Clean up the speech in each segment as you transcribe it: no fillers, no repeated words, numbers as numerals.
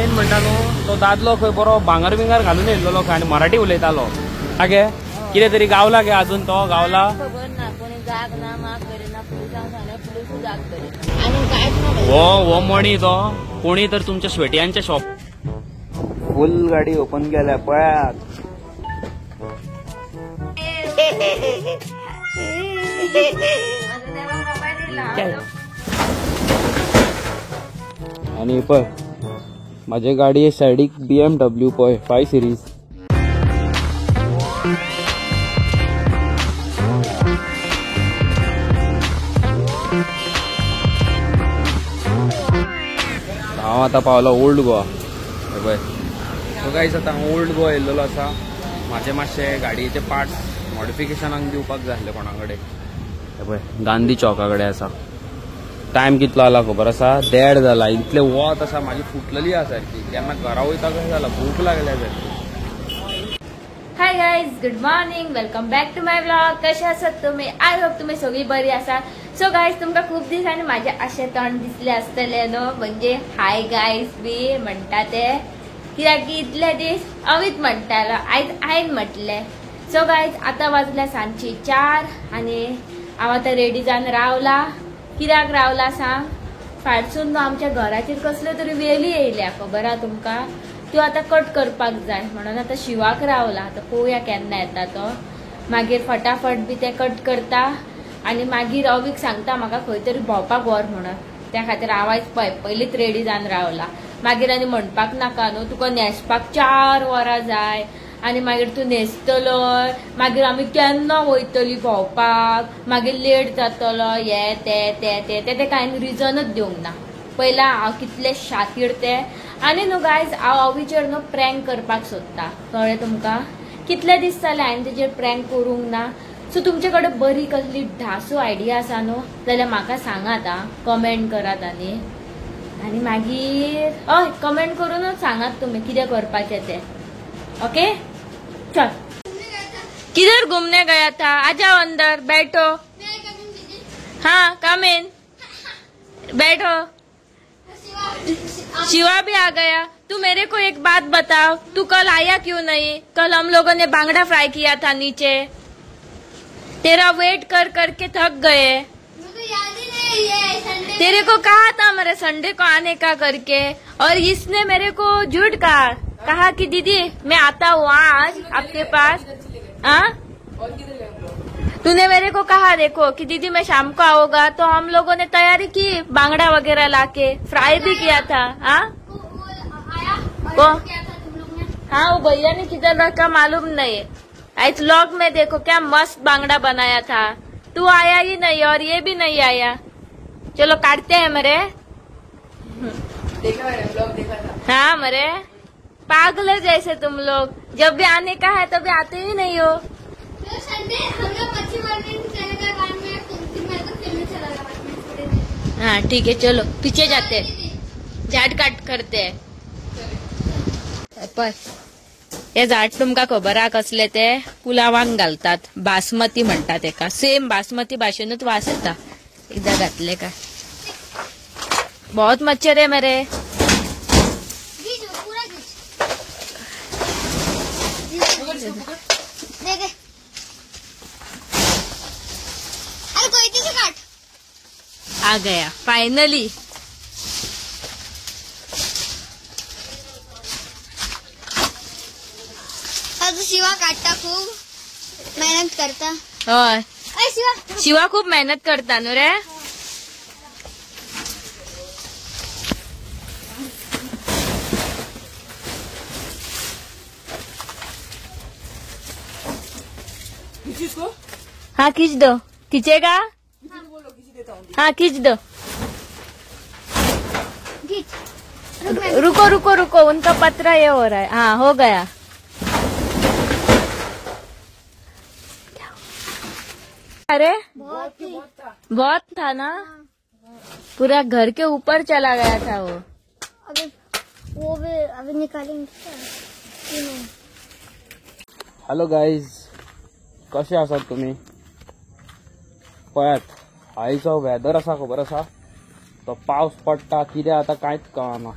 Main म्हणटा न्हू तो दादलो खंय बरो भांगर बिंगर घालून येयल्लो खंय आनी मराठी उलयतालो. आगे कितें तरी गावला गे अजून तो गावला हो हो मणी तो कोणी तर तुमच्या स्वेटयांच्या शॉप फुल गाडी ओपन केल्या पळयात. आणि पळय माझे गाडये सायडीक BMW पळय 5 सिरीज. हांव आतां पावलो ओल्ड गोवा. पळय सो गायज आतां हांव ओल्ड गोवा येयल्लो आसा. म्हाजे मातशे गाडयेचे पार्ट्स मॉडिफिकेशनाक दिवपाक जाय आसले कोणा कडेन. पळय गांधी चौका कडेन आसा. टायम कितलो जाला खबर आसा? 1:30 जाला. इतलें वत आसा, म्हाजी फुटलेली आसा सारकी. केन्ना घरा वयता कशें जाला, भूक लागल्या सारकी. Hi guys, good morning, welcome back to my vlog. कशे आसात तुम्ही? I hope तुम्ही सगळी बरी आसात. सो गायज तुमकां खूब दिसांनी माझे अशें तोंड दिसलें आसतलें न्हू, म्हणजे हाय गायज बी म्हणटा ते, कित्याक की इतले दीस अवीत म्हणटालो, आयज आयन म्हटलें. सो गायज आतां वाजल्या सांजची 4 आनी हांव आतां रेडी जावन रावला. कित्याक रावला सांग? फाटसून न्हू आमच्या घराचेर कसल्यो तरी वेली येयल्या खबर आहा तुमकां, त्यो आतां कट करपाक जाय म्हणून आतां शिवाक रावला. आतां पळोवया केन्ना येता तो. मागीर फटाफट बी ते कट करता आनी मागीर अवीक सांगता म्हाका खंय तरी भोंवपाक व्हर म्हणून. त्या खातीर हांव आयज पळय पयलींच रेडी जावन रावला. मागीर आनी म्हणपाक नाका न्हू तुका न्हेसपाक 4 वरां जाय आनी मागीर तूं न्हेसतलो, मागीर आमी केन्ना वयतली भोंवपाक, मागीर लेट जातलो, हे ते ते ते ते कांय रिजनूच दिवंक ना. पयला हांव कितले शातीर ते. आनी न्हू गायज हांव अवीचेर न्हू प्रँक करपाक सोदता, कळ्ळें तुमकां? कितले दीस जाले हांवें तेजेर प्रँक करूंक ना. सो तुमचे कडेन बरी कसली ढासू आयडिया आसा न्हू जाल्यार म्हाका सांगात आं, कमेंट करात. आनी आनी मागीर हय कमेंट करूनच सांगात तुमी कितें करपाचें तें. ओके चल. किधर घूमने गया था? आ जाओ अंदर बैठो. हाँ कम इन, बैठो. शिवा भी आ गया. तू मेरे को एक बात बताओ, तू कल आया क्यों नहीं? कल हम लोगों ने बांगड़ा फ्राई किया था नीचे, तेरा वेट कर करके थक गए. याद ही नहीं है, तेरे को कहा था मेरे संडे को आने का करके, और इसने मेरे को झूठ कहा, कहा कि दीदी मैं आता हूँ आज आपके पास. हाँ तूने मेरे को कहा देखो कि दीदी मैं शाम को आऊंगा, तो हम लोगों ने तैयारी की, बांगड़ा वगैरह लाके फ्राई भी किया था. हाँ को हाँ वो भैया ने किधर रखा मालूम नहीं. आज व्लॉग में देखो क्या मस्त बांगड़ा बनाया था. तू आया ही नहीं और ये भी नहीं आया. चलो काटते हैं मरे. देखा मैंने व्लॉग देखा था. हाँ मरे पागल जैसे तुम लोग, जब भी आने का है तभी आते ही नहीं हो. तो संडे हम लोग मच्छी मारने चले गए, बाद में फिर तो फिल्म चला गया. हाँ ठीक है चलो पीछे जाते हैं, झाड काट करते हैं. पर हे झाड तुमकां खबर आहा कसले ते? पुलावांक घालतात, बासमती म्हणटात तेका. सेम बासमती भाशेनूच वास येता एकदा घातले काय. बहुत मच्छर है मेरे. आ गया फाइनली. शिवा काटता, खूब मेहनत करता. हय शिवा, शिवा खूब मेहनत करता न्हू रे. हाँ खींच दो. खींचेगा? हाँ खींच दो. रुको रुको रुको, उनका पतरा ये हो रहा है. हाँ हो गया. अरे बहुत था ना, पूरा घर के ऊपर चला गया था वो. अबे वो भी अभी निकालेंगे. हॅलो गायज, कशे आसात तुम्ही? पळयात आयचो वेदर आसा खबर आसा, तो पावस पडटा कितें आतां कांयच कळना.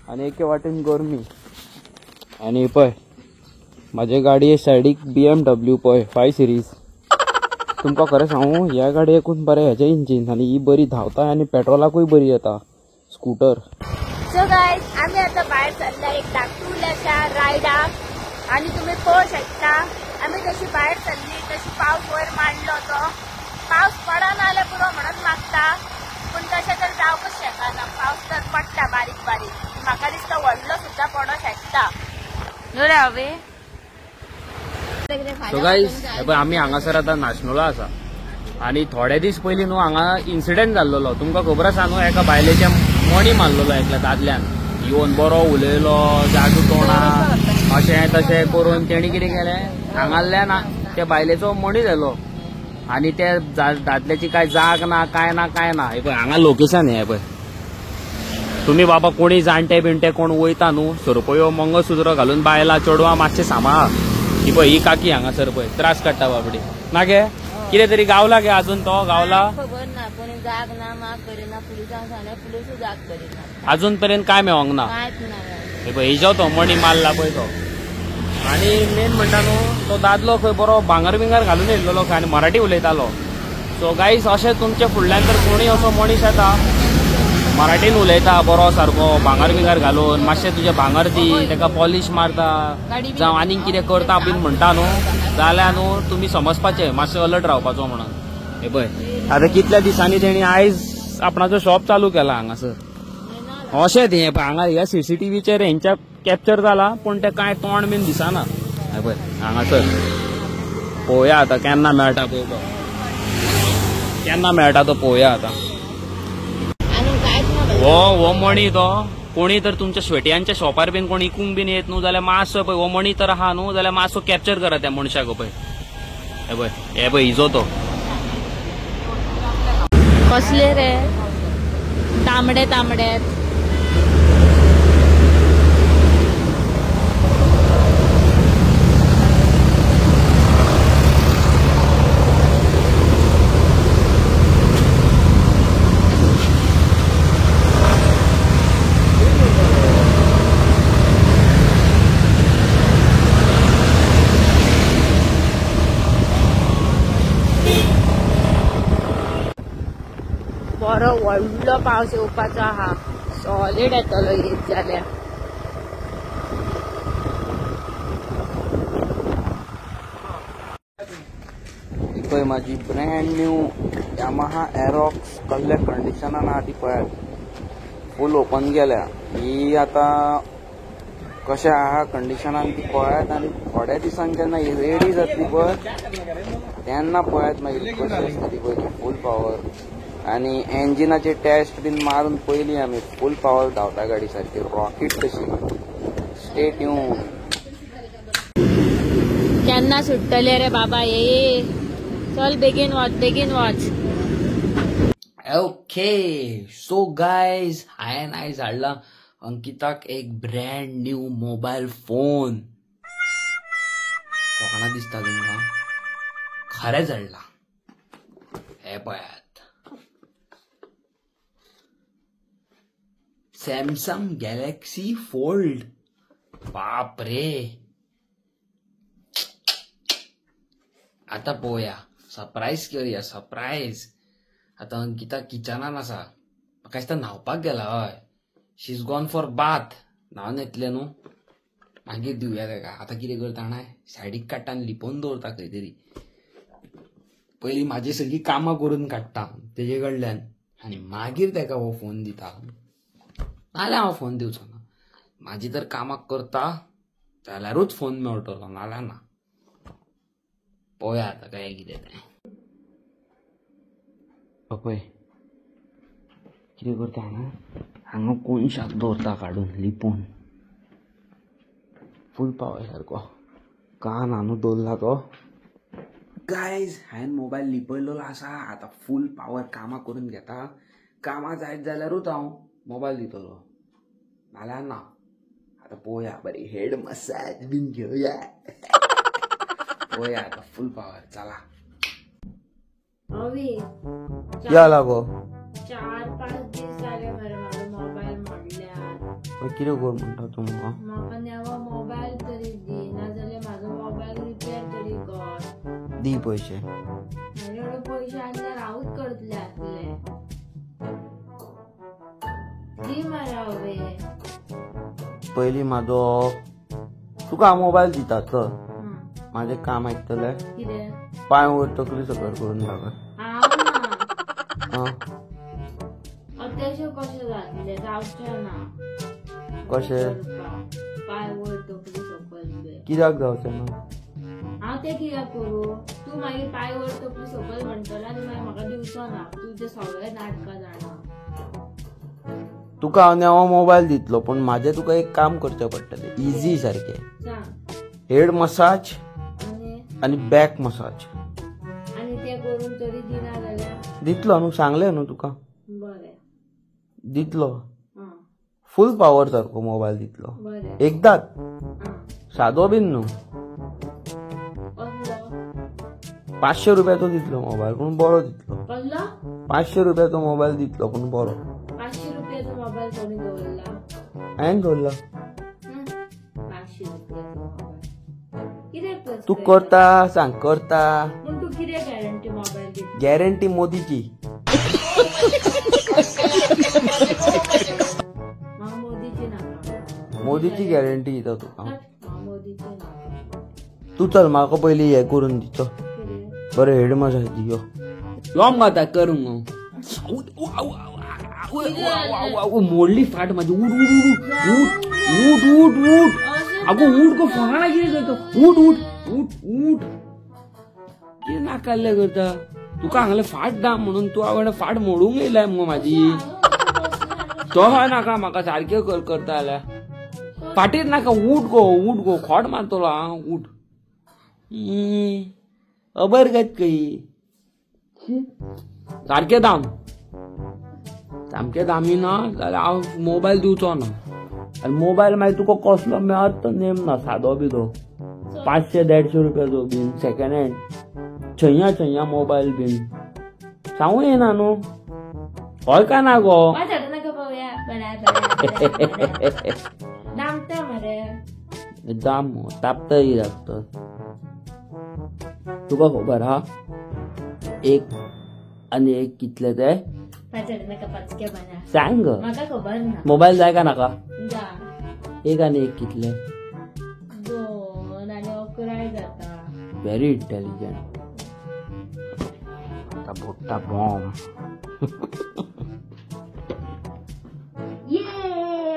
आनी एके वाटेन गरमी. आनी पळय म्हाजे गाडये सायडीक BMW पळय 5 सिरीज. तुमकां खरें सांगू ह्या गाडयेकून बरें हेजें इंजीन आनी ही बरी धांवता आनी पेट्रोलाकूय बरी येता स्कूटर. सो गायज आमी आतां भायर सरल्या एक धाकटुल्याच्या रायडाक आनी तुमी पळोवंक शकता आमी जशी भायर सरली तशी पावस वयर मांडलो तो. पावस पडना जाल्यार पुरो म्हणून मागता पूण तशें तर जावंकच शकना. पावस तर पडटा बारीक बारीक, म्हाका दिसता व्हडलो सुद्दां पडोंक शकता न्हू रे हांवें. सो गायज पळय आमी हांगासर आतां नाशनोला आसा आनी थोडे दीस पयलीं न्हू हांगा इन्सिडंट जाल्लो. तुमकां खबर आसा न्हू, एका बायलेच्या मणी मारलेलो एकल्या दादल्यान, येवन बरो उलयलो जादू तोंडा अशें तशें करून तेणी कितें केलें हांगासरल्यान त्या बायलेचो मणी जालो आनी त्या दादल्याची काय जाग ना काय ना काय ना. हे पळय हांगा लोकेशन हें पळय. तुमी बाबा कोणी जाणटे बिणटे कोण वयता न्हू सरपयो मंगळसूत्र घालून बायलां चेडवां मातशें सांबाळा. ही पळय ही काकी हांगासर पळय त्रास काडटा बाबडी. ना गे कितें तरी गावला गे अजून तो गावला खबर ना, कोणी जाग ना माग करिना, पुलिसांक सांगलें पुलिसूय जाग करिना, अजून पर्यंत काय मेळोंक ना. हे पळय हिजो तो मणी मारला पळय तो. आनी मेन म्हणटा न्हू तो दादलो खंय बरो भांगर बिंगर घालून येयल्लो खंय आनी मराठी उलयतालो. सो गायज अशें तुमच्या फुडल्यान तर कोणूय असो मनीस येता मराठीन उलयता बरो सारको भांगर बिंगर घालून मातशें तुजें भांगर दी ताका पॉलिश मारता जावं आनीक कितें करता बीन म्हणटा न्हू जाल्यार न्हू तुमी समजपाचें मातशें अलर्ट रावपाचो म्हणून. हे पळय आतां कितल्या दिसांनी तेणी आयज आपणाचो शॉप चालू केला हांगासर. अशें हें पळय हांगा ह्या सीसीटीव्हीचेर हेंच्या कॅप्चर जाला पूण तें कांय तोंड बीन दिसना. हे पळय हांगासर पळोवया आतां केन्ना मेळटा पळय तो, केन्ना मेळटा तो पळोवया आतां. हो हो मणी तो कोणी तर तुमच्या श्वेटयांच्या शॉपार बीन कोण इकूंक बीन येत न्हू जाल्यार मातसो पळय हो मणी तर आहा न्हू जाल्यार मातसो कॅप्चर करा त्या मनशाक. पळय हे पळय हे पळय हिजो तो. कसले रे तांबडे तांबडे बरो व्हडलो पावस येवपाचो आहा, सॉलीड येतलो येत जाल्यार. पळय म्हाजी ब्रँड न्यू यामाहा एरॉक्स कसल्या कंडिशनान आहा ती पळयात, फूल ओपन केल्या ही. आतां कशें आहा कंडिशनान ती पळयात आनी थोड्या दिसान जेन्ना रेडी जातली पळय तेन्ना पळयात मागीर कशी आसता ती पळय फूल पावर. आनी इंजिनाचे टेस्ट बीन मारून पयली आमी फूल पावर धांवता गाडी सारकी रॉकेट कशी. Stay tune. केन्ना सुट्टले रे बाबा ये, चल बेगीन वच बेगीन वच. ओके सो गायज हांवें आयज हाडला अंकिताक एक ब्रँड न्यू मोबायल फोन. कोणा दिसता तुमकां खरेंच हाडला. हे पळयात सॅमसंग गॅलेक्सी फोल्ड. बाप रे आतां पळोवया सरप्रायज करया सरप्रायज. आतां अंकिता किचनान आसा, म्हाका दिसता न्हांवपाक गेला. हय she is gone for bath. न्हांवन येतलें न्हू मागीर दिवया ताका. आतां कितें करता जाणा सायडीक काडटा आनी लिपोवन दवरता खंय तरी. पयलीं म्हाजी सगळीं कामां करून काडटा तेजे कडल्यान आनी मागीर ताका हो फोन दिता. नाल्यार हांव फोन दिवचो ना. म्हाजी तर कामाक करता जाल्यारूच फोन मेळटलो नाल्यार ना. पळोवया आतां काय कितें तें. पळय कितें करता हांगा हांगा कोनशाक दवरता काडून लिपोवन फूल पावर सारको कान हांगा दवरला तो. गायज हांवें मोबायल लिपयल्लो आसा आतां फूल पावर कामां करून घेता. कामां जायत जाल्यारूच हांव मोबायल दितलो नाल्यार ना. आतां पळोवया बरी हेड मसाज बीन घेवया. पळोवया आतां फूल पावर. चला या लागो 4-5 दीस जाले मरे म्हाजो मोबायल मोडल्यार. कितें कर म्हणटा तूं म्हाका? म्हाका नवो मोबायल तरी दी, नाजाल्यार म्हाजो मोबायल रिपेर तरी कर. दी पयशे. म्हाजे कडेन पयशे आसल्यार हांवूच करतलें आसलें. दी मरे हांवे. पयलीं म्हाजो तुका हांव मोबायल दिता चल. म्हाजें काम आयकतलें? कितें? पांय वयर तकली सकयल करून दाखय. हांव ना. अत्याशें कशें जातलें? जावचें ना. कशें? पांय वयर तकली सकयल. कित्याक जावचें ना? हांव तें कित्याक करूं? तूं मागीर पांय वयर तकली सकयल म्हणटलो आनी मागीर म्हाका दिवचो ना. तुजें सगळें नाटकां जाणा. तुका हांव नवो मोबायल दितलो, पूण म्हाजें तुका एक काम करचें पडटलें. इजी सारकें. हेड मसाज आनी बॅक मसाज. आनी तें करून तरी दिना जाल्यार? दितलो न्हू, सांगलें न्हू तुका. बरें दितलो. फूल पावर सारको मोबायल दितलो. एकदांच. सादो बीन न्हू. 500 रुपयाचो दितलो मोबायल, पूण बरो दितलो. 500 रुपयाचो मोबायल दितलो, पूण बरो. 500 रुपयाचो मोबायल कोणी दवरला? हांवें दवरला. 500 रुपयाचो मोबायल कितें तूं करता सांग? करता पूण तूं कितें गॅरंटी मोबायल दिता? गॅरंटी मोदीची. मोदीची नाका. मोदीची गॅरंटी दिता तुका. मोदीची नाका. तूं चल म्हाका पयलीं हें करून दिचो. बरें हेड मसाज दी. यो यो मगो आतां करूंक. मोडली फाट म्हाजी. उठ उठ उठ उठ उठ. अगो उठ गो, फोनां कितें करता? उठ उठ उठ उठ. कितें नाकाल्लें करता? तुका हांगलें फाट दाम म्हणून तूं हांवें फाट मोडूंक येयलाय मुगो म्हाजी. तो नाका म्हाका सारकें करता जाल्यार फाटीर नाका. उठ गो उठ गो, खोट मारतलो आं. उठ. अबर गत कही सारकें दाम. सामकें दामी ना जाल्यार हांव मोबायल दिवचो ना. आनी मोबायल मागीर तुका कसलो मेळत तो नेम ना. सादो बी तो 500 150 रुपयाचो बीन सेकंड हँड छया छया मोबायल बीन सांगू येना न्हू. हय काय ना गो? दाम तापता कित्याक तर? तुका खबर हा 1 आनी 1 कितले ते? सांग. मोबायल जाय का नाका? 1 आनी 1 कितले? 2 आनी 11 जाता. Very intelligent. आता बोट्टा बॉम्ब. ये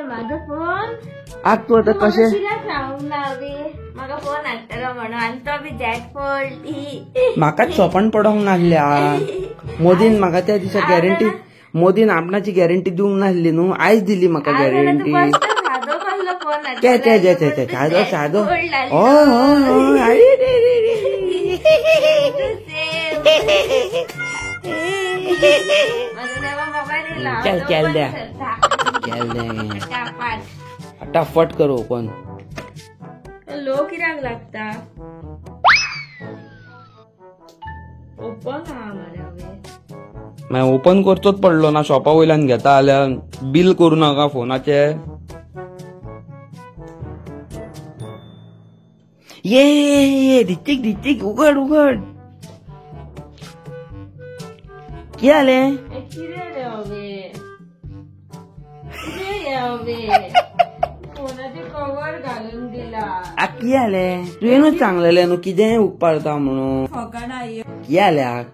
म्हाजो फोन. आग तूं आतां कशें म्हाका फोन हाडटलो म्हणून, आनी तो बी जॅक फोल्ड. म्हाकाच सोपण पडोंक नासल्या. मोदीन म्हाका त्या दिसा गॅरंटी, मोदीन आपणाची गॅरंटी दिवंक नासली न्हू, आयज दिली म्हाका गॅरंटी. ते ते ते सादो सादो. हय चल चल द्या चल द्या फटाफट कर ओपन. लो कित्याक लागता? ओपन आहा मरे. मागीर ओपन करचोच पडलो ना. शॉपा वयल्यान घेता जाल्यार बील करूं नाका फोनाचे. ये ऋतिक ऋतिक उघड उघड. कितें जालें? कितें रे हांवें? कितें हांवें फोनाचें कवर घालून दिला. कितें जालें? तुवेंनूच सांगलेलें न्हू कितेंय उपारता म्हणून. कितें जालें?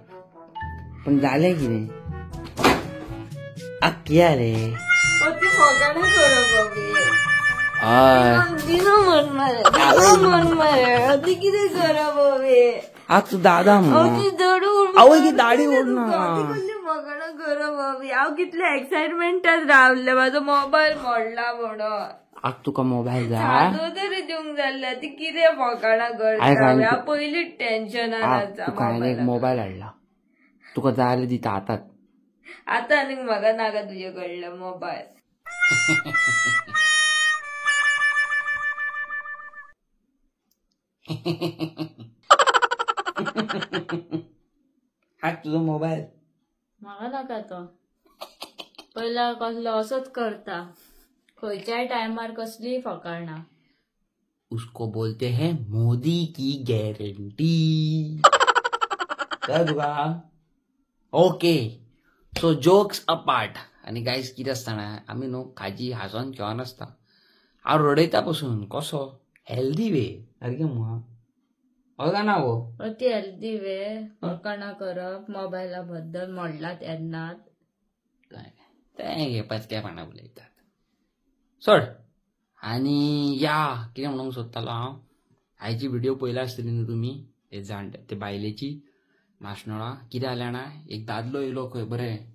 पण जालें कितें? कितें जालें? हय तूं दादा म्हणून. आवय की दाडी ओडना. हांव कितले एक्सायटमेंटान रावलें, म्हाजो मोबायल मोडला म्हणून. आग तुका मोबायल जाय? सादो तरी दिवंक जाल्लें. ती कितें फकाणां करता? हांव पयलींच टेन्शनान आसा. तुका हांवें एक मोबायल हाडला, तुका जाय जाल्यार दिता आतांच. आतां आनीक म्हाका नाका तुजे कडलो मोबायल. हाड तुजो मोबायल. म्हाका नाका तो. पयला कसलो असोच करता. खंयच्याय टायमार कसलीय फकाणां. उसको बोलते हैं मोदी की गॅरंटी. तुका ओके. So jokes apart. आनी गायज कितें आसता ना, आमी न्हू काजी हांसोन खेळोन आसता, हांव रडयता पसून कसो हेल्दी वे सारकें मुगो. हय काय ना गो? अती हेल्दी वे फकाणां करप मोबायला बद्दल मोडला तेन्नाच. तें घे पचक्यापणां उलयतात सोड. आनी या कितें म्हणूंक सोदतालो हांव, आयची व्हिडिओ पळयला आसतली न्हू तुमी, ते जाणटे ते बायलेची माशनोळा. कितें जालें जाणा, एक दादलो येयलो खंय बरें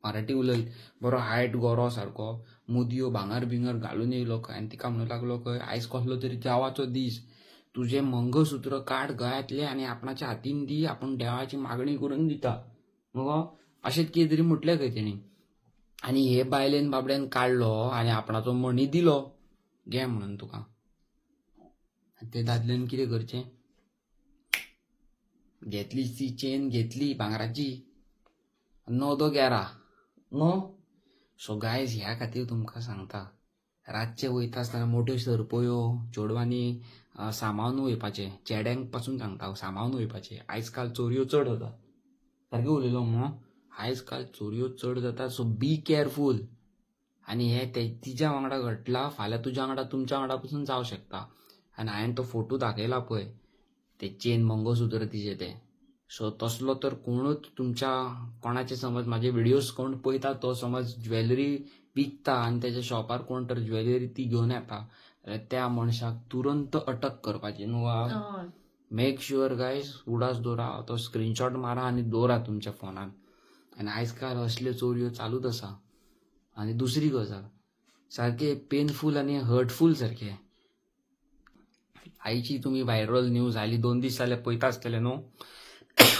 मराठी उलयत, बरो हायट गोरो सारको, मुदयो भांगर बिंगर घालून येयलो खंय. आनी तिका म्हणूंक लागलो खंय, आयज कसलो तरी देवाचो दीस, तुजें मंगळसूत्र काड गळ्यांतलें आनी आपणाच्या हातीन दी, आपूण देवाची मागणी करून दिता मगो, अशेंच कितें तरी म्हटलें खंय तेणी. आनी हे बायलेन बाबड्यान काडलो आनी आपणाचो मणी दिलो घे म्हणून तुका. ते दादल्यान कितें करचें, घेतली ती चेन, घेतली भांगराची, 9 2 11 न्हू. सो गायज ह्या खातीर तुमकां सांगता, रातचे वयता आसतना मोट्यो सरपयो चेडवांनी सांबाळून वयपाचें, चेड्यांक पासून सांगता सांबाळून वयपाचें. आयज काल चोरयो चड जाता, सारकें उलयलो मगो, आयज काल चोरयो चड जाता. सो बी केअरफूल. आनी हे ते तिज्या वांगडा घडला, फाल्यां तुज्या वांगडा तुमच्या वांगडा पसून जावं शकता. आनी हांवें तो फोटो दाखयला पळय, ते चेन मंगळसूत्र तिजें तें. सो तसलो तर कोणूच तुमच्या कोणाचे समज म्हाजे व्हिडियोज कोण पळयता तो समज ज्वेलरी विकता आनी तेच्या शॉपार कोण तर ज्वेलरी ती घेवन येता जाल्यार त्या मनशाक तुरंत अटक करपाची न्हू. मेक शुअर गायज, उडास दवरा, तो स्क्रीनशॉट मारा आनी दवरा तुमच्या फोनान. आनी आयज काल असल्यो चोरयो चालूच आसा. आनी दुसरी गजाल सारकें पेनफूल आनी हर्टफूल सारकें, आयची तुमी व्हायरल न्यूज आयली 2 दीस जाले पळयता आसतले न्हू,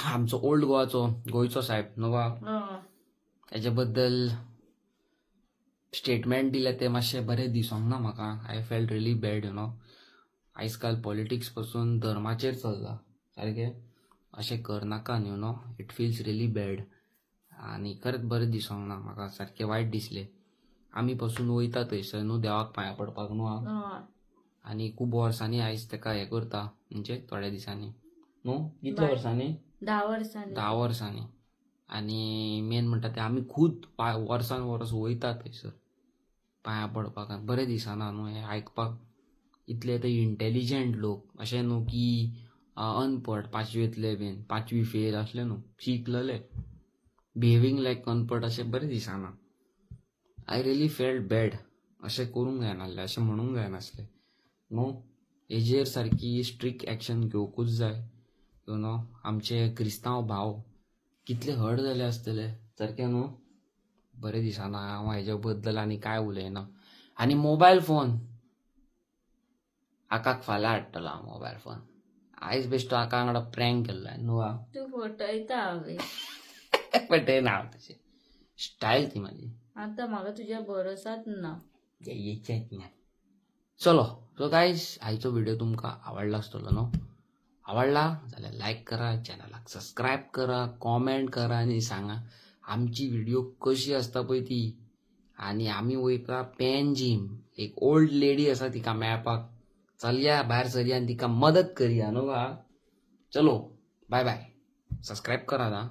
आमचो ओल्ड गोवाचो गोंयचो साहेब न्हू वा, तेजे बद्दल स्टेटमेंट दिलें तें मातशें बरें दिसोंक ना म्हाका. I felt really bad you know. आयज काल पॉलिटिक्स पसून धर्माचेर चल्ला सारकें, अशें करनाका न्हू no, it feels really bad. आनी खरेंच बरें दिसोंक ना म्हाका, सारकें वायट दिसलें. आमी पसून वयता थंयसर न्हू देवाक पांयां पडपाक न्हू, आनी खूब वर्सांनी आयज तेका हें करता, म्हणजे थोड्या दिसांनी न्हू, कितल्या वर्सांनी, 10 वर्सांनी, 10 वर्सांनी. आनी मेन म्हणटा तें आमी खूद वर्सान वर्स वयता थंयसर पांयां पडपाक, बरें दिसना न्हू हें आयकपाक. इतले ते इंटेलिजंट लोक, अशें न्हू की अनपड पांचवेंतले बीन 5वी फेल असले न्हू, शिकलेले, बिहेवींग लायक अनपड, अशें बरें दिसना. I really felt bad. अशें करूंक जायनासलें, अशें म्हणूंक जायनासलें न्हू. हेजेर सारकी स्ट्रिक्ट एक्शन घेवकूच जाय you know. आमचे क्रिस्तांव भाव कितले हर्ट जाले आसतले सारकें न्हू, बरें दिसना. हांव हेजे बद्दल आनी कांय उलयना. आनी मोबायल फोन आकाक फाल्यां हाडटलो हांव मोबायल फोन. आयज बेश्टो आका वांगडा प्रँक केल्लो न्हू. तूं फटयता हांवें पटयना हांव, तशें स्टायल ती म्हाजी. आतां म्हाका तुज्या भरोसाच ना. ना चलो. सो गायज आयचो व्हिडिओ तुमकां आवडला आसतलो न्हू, आवडला जाल्यार लायक करा, चॅनलाक सबस्क्रायब करा, कॉमेंट करा आनी सांगा आमची व्हिडिओ कशी आसता पळय ती. आनी आमी वयता पेनजीम, एक ओल्ड लेडी आसा तिका मेळपाक, चलया भायर सरया आनी तिका मदत करया न्हू गा. चलो बाय बाय, सबस्क्रायब करा.